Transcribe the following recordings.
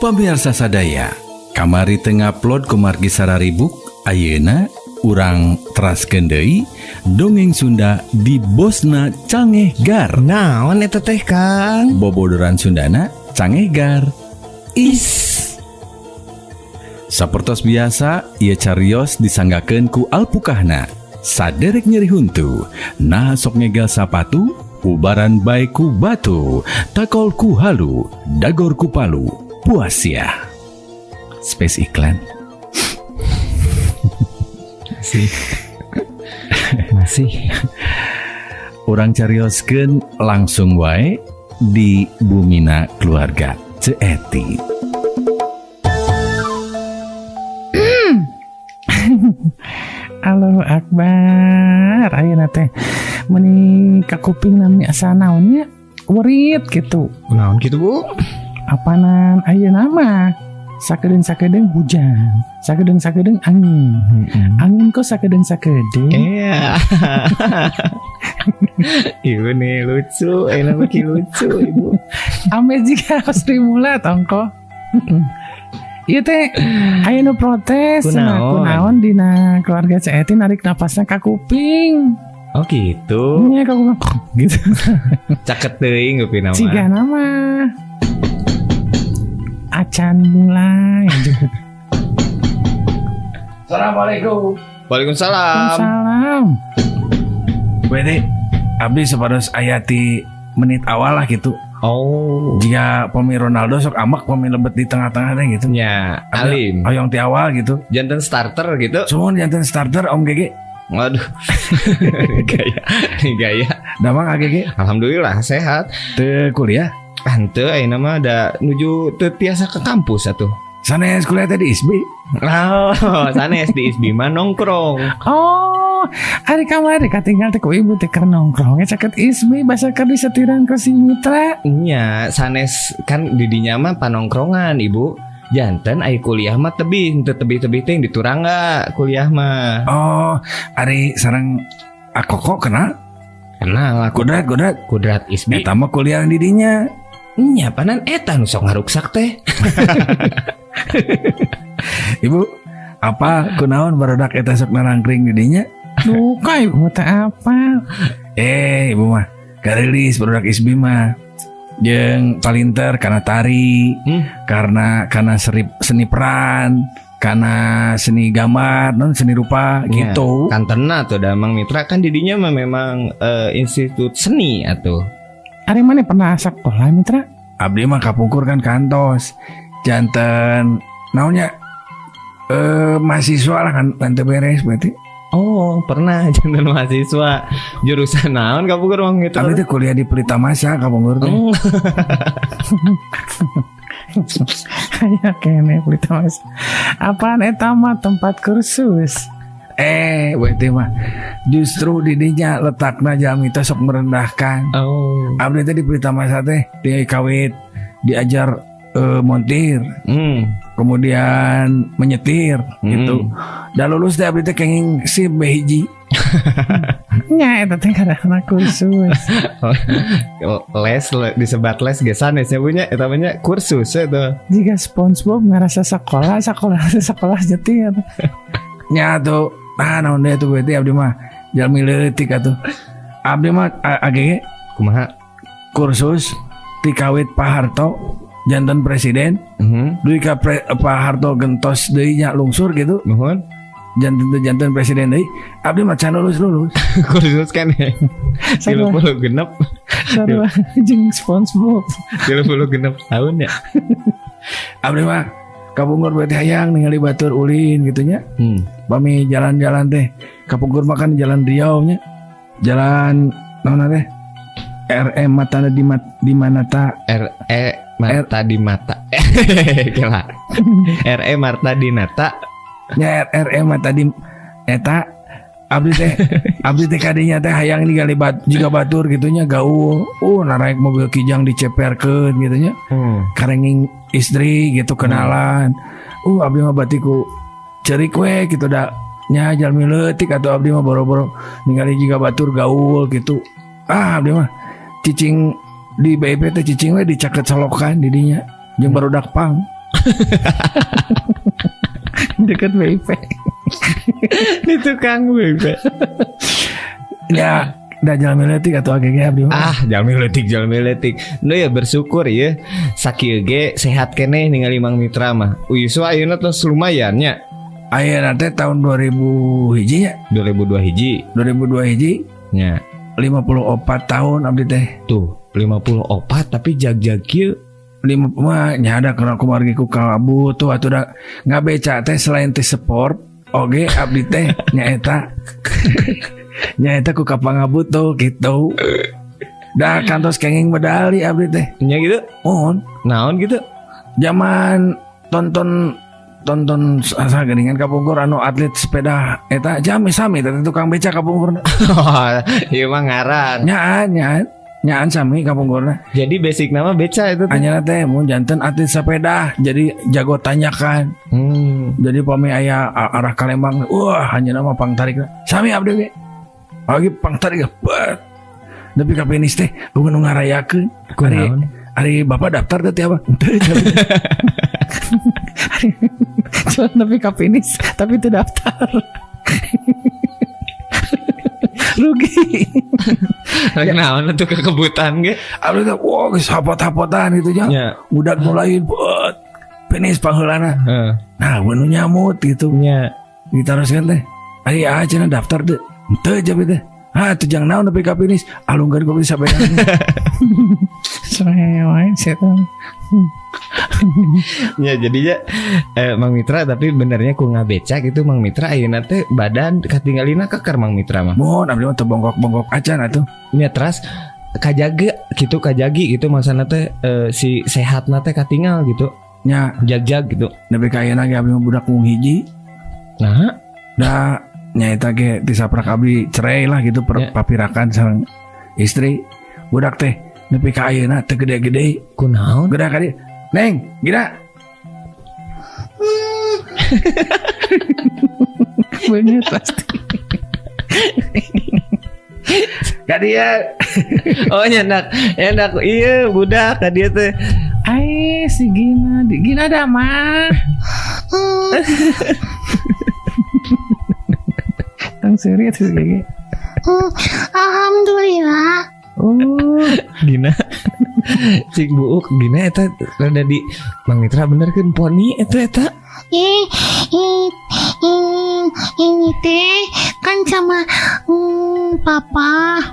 Pamirsa sadaya, kamari teu ngupload kumargi sararibuk, ayeuna urang teraskeun deui dongeng Sunda di Bosna Cangehgar. Naon eta teh, Kang? Bobodoran Sundana Cangehgar. Is. Sapertos biasa, ieu carios disanggakeun ku alpukahna. Saderek nyeri huntu, nah sok ngegel sapatu, ubaran bae ku batu, takol ku halu, dagor ku palu, puas ya. Space iklan. Masih. Masih. Urang carioskeun langsung wae di Bumina keluarga Ceu Eti. Allahu Akbar, ayeuna teh meuni ka kuping nami asa naon nya, werit gitu. Naon gitu, Bu? Apanan ayeuna mah sakedeung-sakedeung hujan, sakedeung-sakedeung angin. Angin kok sakedeung-sakedeung. Iya. Ibu nih lucu, enak makin lucu ibu. Ame jiga Sri Mulat ongko. Ieu teh aya nu protes cenah, Kunaon? Kunaon dina keluarga Ceu Eti narik napasna ka kuping. Oh gitu. Nya ka kuping gitu. Caket teuing kuping mah. Ciga nama acan mulai. Assalamualaikum. Waalaikumsalam. Salam. Berarti abdi sepados aya ti menit awal lah gitu. Oh. Jika pemain Ronaldo sok amak pemain lebet di tengah-tengah teh gitu. Ya, alim. Hoyong ti awal gitu. Janten starter gitu. Suhun janten starter Om Gege. Waduh. Gaya, nih gaya. Damang AGG? Alhamdulillah sehat. Teu kuliah. Henteu, ayeuna mah da nuju teu tiasa ke kampus atuh. Sanes kuliah teh di ISBI. Oh, sanes di ISBI mah nongkrong. Oh, ari kamari katinggal teh ku ibu teh keur nongkrong caket ISBI basa keur disetiran ku si Mitra. Nya, sanes kan di dinya mah panongkrongan, Ibu. Janten ai kuliah mah tebih, henteu tebih-tebih teh di Turangga kuliah mah. Oh, ari sareng Akoko kenal? Kenal aku. Kudrat, Kudrat. Kudrat ISBI. Eta mah kuliah di dinya. Nya panan eta nu sok ngaruksak teh. Ibu, apa kunaon barudak eta sok narangkring di dinya? Duka ibu teh apa? Ibu mah garilis barudak ISBI mah. Jeung palinter karena tari, karena seni peran, karena seni gambar, non seni rupa Ya, gitu. Kantena tuh Damang Mitra kan didinya mah memang institut seni atuh. Ari mana pernah sekolah Mitra? Abdi mah kapungkur kan kantos. Janten naonnya mahasiswa lah kan teu beres berarti. Oh, pernah janten mahasiswa jurusan naon kapungkur Mang Mitra? Abdi teh kuliah di Pelita Masa kapungkur teh. Aya kene Pelita Masa. Apaan eta mah tempat kursus? Berarti mah justru didinya letakna jalmi teh sok merendahkan. Oh. Abdi teh di Pelita Masa teh di kawit diajar montir, kemudian menyetir gitu. Dan lulus teh abdi teh kenging SIM B hiji. Nya eta teh karena kursus. Les disebat les ge sanes nya punya eta mah nya kursus eta. Jika SpongeBob ngerasa sekolah, sekolah, sekolah nyetir. Nya tuh, nah naon deui atuh berarti abdi mah jalmi leutik atuh. Abdi mah AGG kumaha kursus ti kawit Pak Harto janten presiden. Dugi ka Pak Harto gentos deui nya lungsur gitu. Nuhun. Janten teu janten presiden deui. Abdi mah can lulus-lulus. Kursus kan ya. Sarua. 36. Sarua jeung SpongeBob. 36 tahun ya. Abdi mah kapungkur berarti hayang ningali batur ulin gitu nya. Pami jalan-jalan teh kapungkur mah kan jalan Riau nya. Jalan naon teh? RM Matana di di Manata. RE Marta di Mata. Gila. RE Marta di Nata. Nya RE Marta di eta abdi teh abdi teh kadinya teh hayang ningali jiga batur gitunya gaul. Naraek mobil Kijang diceperkeun gitu nya. Karenging istri gitu kenalan. Abdi mah batiku cerik we gitu da nya jalmi leutik atau abdi mah boro-boro ningali jiga batur gaul gitu. Abdi mah cicing di BIP teh cicing we dicaket solokan di dinya jeung barudak pang. Deket BIP. Di tukang BIP. Ya, da jalmi leutik atuh AGG abdi mah. Ah, jalmi leutik, jalmi leutik. Nu ya bersyukur ya. Sakieu ge sehat keneh ningali Mang Mitra mah. Yuswa ayeuna tos lumayan nya. Ayeuna teh tahun 2000 hiji nya. 2002 hiji. 2002 hiji. Nya. 54 tahun abdi teh. Tuh, 54 tapi jag-jag kieu. Lima mah nya ada karena kumargi ku kabut tuh atuh da ngabeca teh selain teh sport oge abdi teh nyaeta nyaeta ku kapangabut tuh gitu. Da kantos kenging medali abdi teh. Nya gitu. Mohon. Naon gitu? Zaman tonton tonton asa geuningan kapungkur anu atlet sepeda eta jami sami teh tukang beca kapungkur. Ieu mah ngaran. Nyaan nyaan. Nyaan sami kapungkurna. Jadi basic nama beca itu teh. Anyana teh mun janten atlet sepeda jadi jago tanyakan. Jadi pami aya arah ka Lembang, wah anyana mah pangtarik. Sami abdi ge. Lagi pangtarik bet. Nepi ka finish teh eueuh nu ngarayakeun. Kunaon? Ari bapak daftar teh apa? Henteu. Cuman nepi ka finish tapi teu daftar. Rugi. Rek naon atuh kekebutan ge? Abdi teh wah geus hapot-hapotan gitu nya. Nya. Budak nu lain bet. Finish pangheulana. Heeh. Nah, nu nyamut gitu. Nya. Ditaroskeun teh. Ari ah cenah daftar teu. Henteu jabe teh. Ah teu jang naon nepi ka finish. Alungkeun ku sapeda. Sorewe setan. Ya jadinya Mang Mitra tapi benernya ku ngabeca gitu Mang Mitra ayeuna teh badan katinggalina keker Mang Mitra mah. Mohon abdi mah teu bongkok-bongkok acan atuh. Nya teras kajaga gitu kajagi gitu maksana teh si sehatna teh katingal gitu. Nya jag-jag gitu. Nepi ka ayeuna ge abdi mah budak mung hiji. Nah, da nyaeta ge disaprak abdi cerai lah gitu papirakan sareng istri. Budak teh nepi ka ayeuna teu gede-gede. Kunaon? Gede ka dieu. Neng, gila. Bener pasti. Ka dia. Oh nyendak, nyendak iya budak ka dia teh. Ai si Gina, Gina ada mah. Tang serius sih gege. Alhamdulillah. Oh, Gina. Cik buuk Gina eta rada di Mang Mitra bener kan poni eta eta. Ini teh kan sama papa.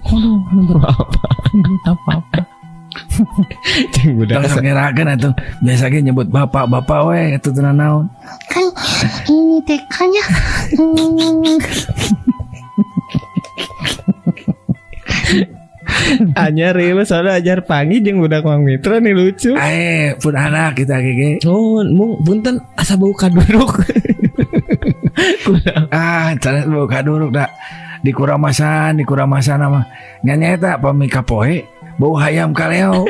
Aduh, papa. Apa-apa. Cing budak asa ngerakeun atuh. Biasa ge nyebut bapak-bapak we atuh teu naon. Kan ini teh kan ya. Anyar ieu soalnya ajar pangi jeung budak Mang Mitra nih lucu. Pun anak kita gege. Oh, mung punten asa bau kaduruk. Ah, cara bau kaduruk da. Dikuramasan, dikuramasan mah. Nya nyaeta pami kapoe bau hayam kaleo.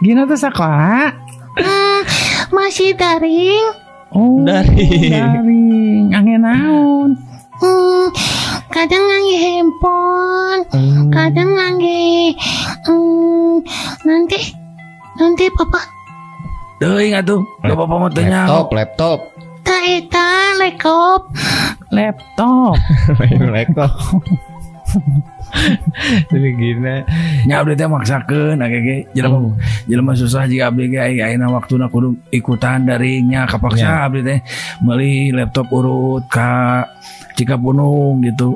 Gina tuh sekolah? Masih daring. Oh, daring. Daring. Angin naon? Kadang ngangge handphone, kadang ngangge nanti papa. Teuing atuh, da papa mah teu nyaho. Laptop. Ta eta laptop. Laptop. Lain laptop. Jadi gina. Nya abdi teh maksakeun agege jelema jelema susah jiga abdi ge ayeuna waktuna kudu ikutan daringnya kapaksa abdi teh meuli laptop urut ka Cikapunung gitu.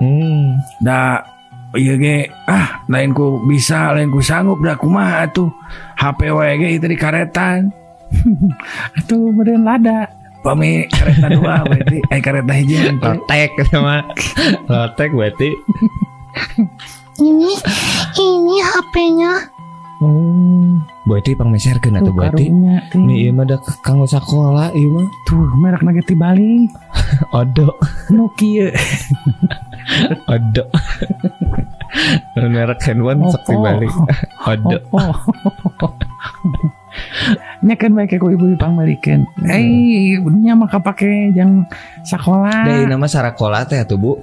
Da ieu ge ah lain ku bisa lain ku sanggup da kumaha atuh HP we ge itu di karetan. Atuh meureun lada. Pami kareta dua berarti kareta hiji lotek sama lotek berarti. Ini HP-nya. Oh, berarti pangmeserkeun atuh berarti. Nih ieu mah da kanggo sakola ieu mah. Tuh merekna ge ti balik. Odo. Nokia. Odo. Merek handphone sok ti balik. Odo. Nya kan bae ku ibu pangmelikeun. Nya mah kapake jang sakola. Da ieu mah sarakola teh atuh Bu.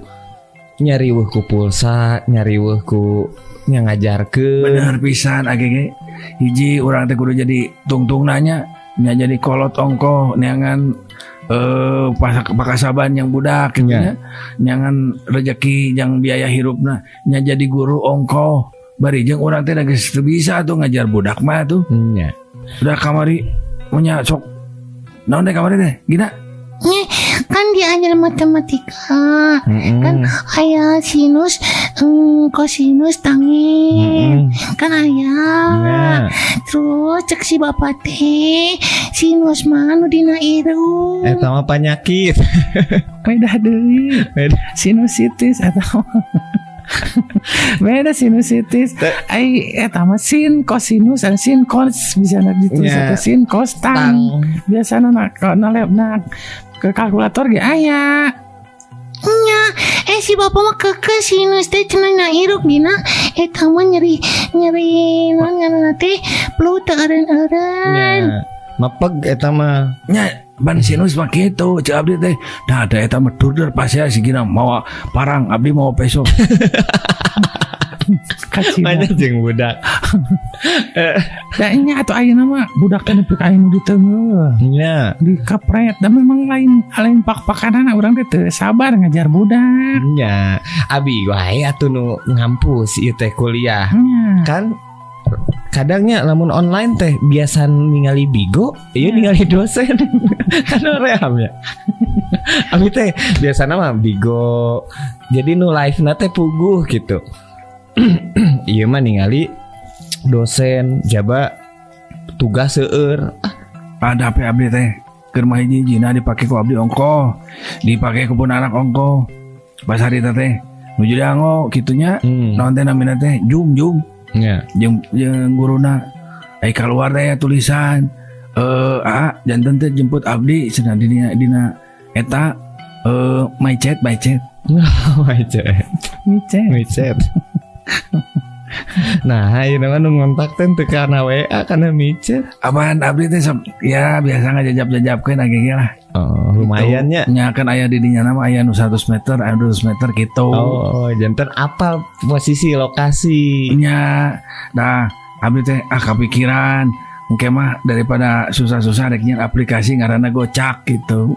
Nya riweuh ku pulsa, nya riweuh ku nya ngajarkeun. Bener pisan AGG. Hiji urang teh kudu jadi tungtung nanya, nya jadi kolot ongkoh neangan pakasaban yang budak gitu nya. Neangan rezeki yang biaya hirupna, nya jadi guru ongkoh. Bari jeung urang teh geus teu bisa tuh ngajar budak mah tuh. Nya. Udah kamari punya sok naon teh kamari teh? Gina. Nya, kan diajar matematika. Kan aya sinus, kosinus, tangen. Kan aya. Terus cek si bapak teh, sinus mah nu dina irung. Eta mah penyakit. Beda deui. Beda. Sinusitis atau beda sinusitis. Ai eta mah sin kosinus dan sin kos bisa ditulis Nya. atau sin kos tang. Biasana na na ke kalkulator ge aya. Nya, si bapak mah keke sinus teh cenah na irung dina eta mah nyeri nyeri naon ngaranna teh flu teu eureun-eureun. Nya. Mapeg eta mah. Nya ban sinus mah kitu cek abdi teh. Nah da eta mah durdur pasea si Gina mawa parang abdi mawa peso. Kacina. Banyak jeung budak. Da nya atuh ayeuna mah budak teh nepi ka aya nu diteunggeul. Nya. Dikapret da memang lain lain pak-pakanana urang teh teu sabar ngajar budak. Nya. Abi wae atuh nu ngampus ieu teh kuliah. Nya. Kan kadangnya lamun online teh biasa ningali bigo, ieu ningali dosen. Kan hoream ya. Abi teh biasana mah bigo. Jadi nu live na teh puguh gitu. Ieu mah ningali dosen jaba tugas seueur. Ada HP abdi teh keur mah hiji-hijina dipake ku abdi ongkoh, dipake ku pun anak ongkoh. Pas harita teh nuju dianggo kitunya, naon teh namina teh jum jum. Nya. Jeung jeung guruna ai kaluar teh tulisan janten teh jemput abdi cenah dina dina eta my chat my chat. My chat. Micet. MiChat. Nah, ayeuna mah nu ngontak teh teu kana WA kana MiChat. Aman abdi teh sok ya biasa ngajajap-jajapkeun agege lah. Oh, lumayan nya. Nya kan aya di dinya nama aya nu 100 meter, aya 200 meter gitu. Oh, janten apal posisi lokasi. Nya, nah abdi teh kepikiran engke mah daripada susah-susah rek nyian aplikasi ngaranna Gocak gitu.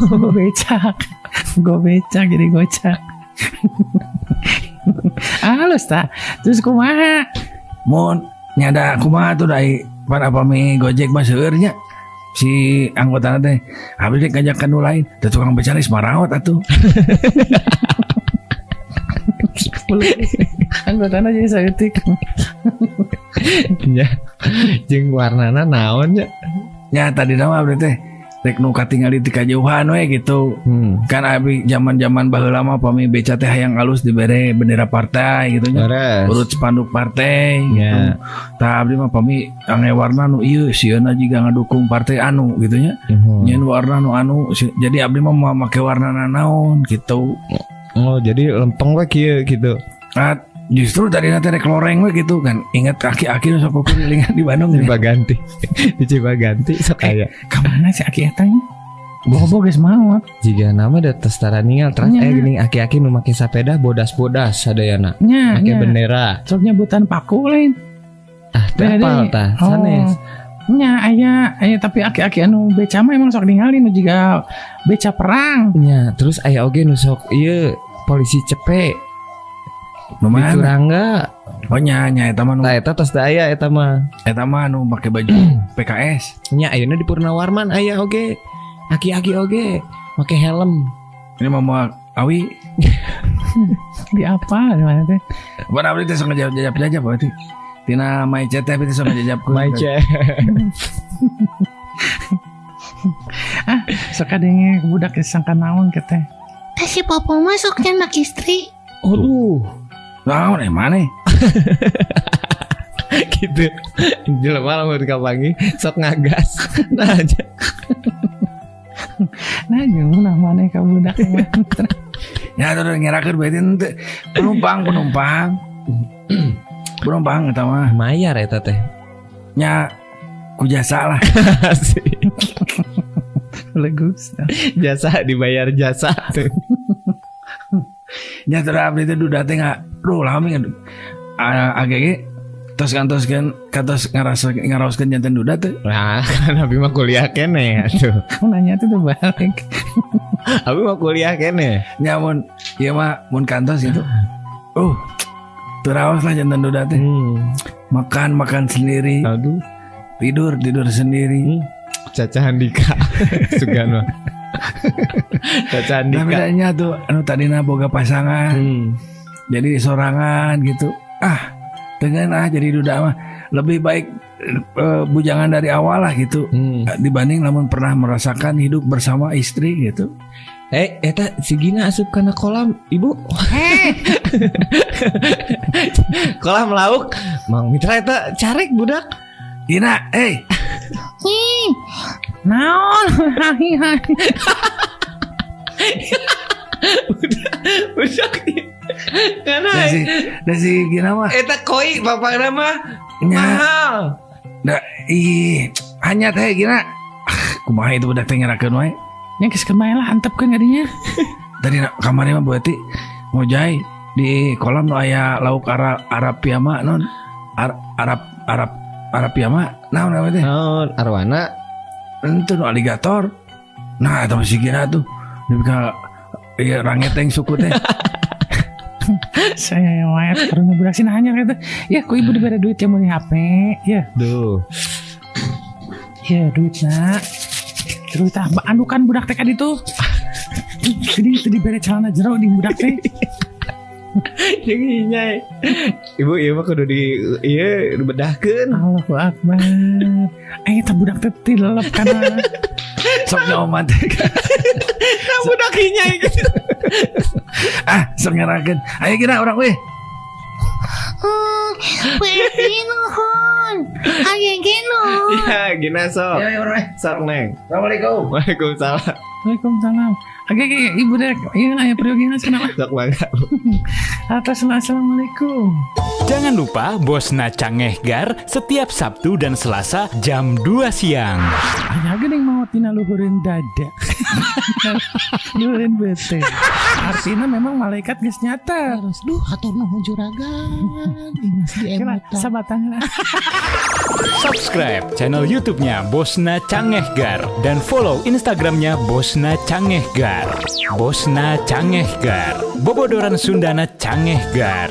Go becak. Go becak jadi gocak. Halus ta. Terus kumaha? Mun nyada kumaha tuh dai pan apa mi Gojek mah seueur nya. Si anggotana teh abdi teh ngajak ka nu lain, teh tukang beca geus maraot atuh. Anggotana jadi saeutik. Nya. Jeung warnana naon nya? Nya tadi nama abdi teh rek nu katingali ti kajauhan we gitu. Kan abdi zaman-zaman baheula mah pami beca teh hayang alus dibere bendera partai gitu nya. Urut spanduk partai gitu. Tah abdi mah pami ange warna nu ieu sieuna jiga ngadukung partai anu gitu nya. Nyeun warna nu anu jadi abdi mah moal make warna nanaon gitu. Oh, jadi lempeng we kieu gitu. Ah, justru tadi nanti rek loreng we gitu kan. Ingat aki-aki nu sok kulilingan di Bandung. Dicoba ganti. Dicoba ganti sok aya. Ka mana si aki eta nya? Bobo geus maot. Jiga nama da tes tara ningal teras geuning aki-aki nu make sapeda bodas-bodas sadayana. Nya, Make nya. bendera. Sok nyebutan paku lain. Ah, teu Beda apal deui. tah sanes. Nya aya aya tapi aki-aki anu beca mah emang sok ningali nu jiga beca perang. Nya, terus aya oge nu sok ieu polisi cepe Nu di mana? Turangga. Oh nya nya eta mah nu Nah, eta tos teu aya eta mah. eta mah nu make baju PKS. Nya ayeuna di Purnawarman aya oge. Aki-aki oge make helm. Ini mah moal awi. Di apa di mana teh? Bukan abdi teh sok ngajajap-jajap berarti. Tina MyChat teh abdi teh sok ngajajapkeun. MyChat. Ah, sok kadenge budak geus sangka naon ke teh. Teh si papa mah sok nyenak istri. Aduh, Naon mana? gitu. Jelema lamun kapanggih sok ngagas. Nah aja. Nah, jeung nah maneh ka budak mah. Ya terus ngerakeun berarti henteu. Penumpang. Penumpang eta mah. Mayar eta teh. Nya ku jasa lah. Legus. Jasa dibayar jasa tuh. Nya terus abdi teh duda teh duh lami agege tos kantoskeun katos ngarasa ngaraoskeun janten duda teh. Nah, kan abi mah kuliah keneh atuh. Nanya tuh balik. Abi mah kuliah keneh. Nya mun ieu mah mun kantos gitu. Teu raos lah janten duda teh. Makan makan sendiri. Aduh. Tidur tidur sendiri. Caca Handika. Sugan mah. Caca Handika. Tapi nya tuh anu tadina boga pasangan. Jadi sorangan gitu. Ah, dengan jadi duda mah lebih baik bujangan dari awal lah gitu. Dibanding lamun pernah merasakan hidup bersama istri gitu. Eta si Gina asup kana kolam, Ibu. Kolam lauk. Mang Mitra eta carek budak. Gina, eh. Ih, Naon? Budak. Karena Da si Gina mah. Eta koi bapakna mah Nya. mahal. Da ih, hanya teh Gina. Kumaha itu budak teh ngerakeun wae. Nya geus kumaha lah antepkeun kadinya. Tadi kamarnya mah Bu Eti ngojay di kolam nu aya lauk Arab Arab non Arab Arab Arab Piama naon namanya teh? Naon arwana? Entu nu aligator. Nah, eta masih Gina tuh. Nepi ka ieu rangeteng suku teh. Saya yang wae karunya budak sih nanya gitu. Ya ku ibu dibere duit ya meuli HP. Ya. Duh. Ya duitna. Terus tah andukan budak teh kaditu. Jadi itu dibere celana jero di budak teh. Jeung hinyai. Ibu ieu mah kudu di ieu dibedahkeun. Allahu akbar. Eta budak teh tilelep kana. Sok nyaman teh. Nah budak hinyai gitu. Ah, sok ngerakeun. Ayo Gina urang weh. Bu Eti nuhun. Ayo ge nuhun. Ya, Gina sok. Ya, urang weh. Sok neng. Assalamualaikum. Waalaikumsalam. Waalaikumsalam. Oke, ibu dek, iya lah ya priogina cenah. Sok mangga. Atas assalamualaikum. Jangan lupa Bosna Cangehgar setiap Sabtu dan Selasa jam 2 siang. Aya geuning mau tina luhureun dada. Luhureun bete. Artinya memang malaikat geus nyata. Terus duh hatur nuhun juragan. Geus diemutan. Sabatang lah. Subscribe channel YouTube-nya Bosna Cangehgar dan follow Instagram-nya Bosna Cangehgar. Bosna Cangehgar. Bobodoran Sundana Cangehgar.